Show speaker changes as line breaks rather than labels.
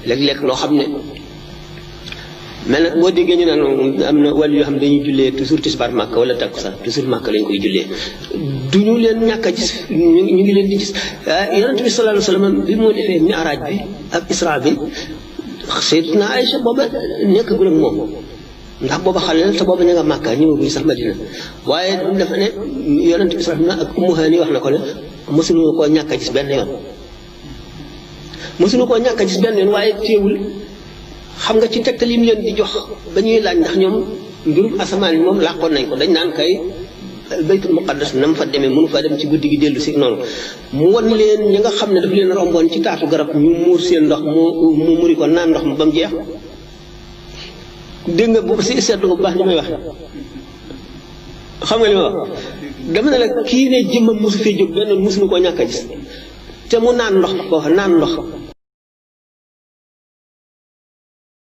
léeg-léeg loo xam ne mel na boo déggee ñu naan am na wàll yoo xam ne dañuy jullee toujours tisbaar Màkka wala takkusaan toujours Màkka lañ koy jullee du ñu leen ñàkk a gis ñu ngi leen di gis yonent bi sallallahu alayhi wa sallam bi moo defee mi'raaj bi ak isra bi Sayyidatuna Aïcha booba nekkagul ak moom ndax booba xale la te booba ña nga Màkka ñëwaguñ sax Madina waaye dafa ne yonent bi sallallahu alayhi wa sallam ak Ummu Hani wax na ko ne mosuñu koo ñàkk a gis benn yoon mosuñu koo ñàkk a gis benn yoon waaye teewul xam nga ci tegtal yi mu leen di jox ba ñuy laaj ndax ñoom mbirum asamaan yi moom làqoon nañ ko dañ naan kay baytul muqaddas na mu fa demee mënu fa dem ci guddi gi dellu si noonu mu won leen ñi nga xam ne daf leen romboon ci taatu garab ñu muur seen ndox mu muri ko naan ndox ma ba mu jeex dégg nga boobu si seetlu ko bu baax li may wax xam nga li ma wax dama ne la kii ne jëmmam mosu fee jóg benn mosuñu koo ñàkk a gis te mu naan ndox koo naan ndox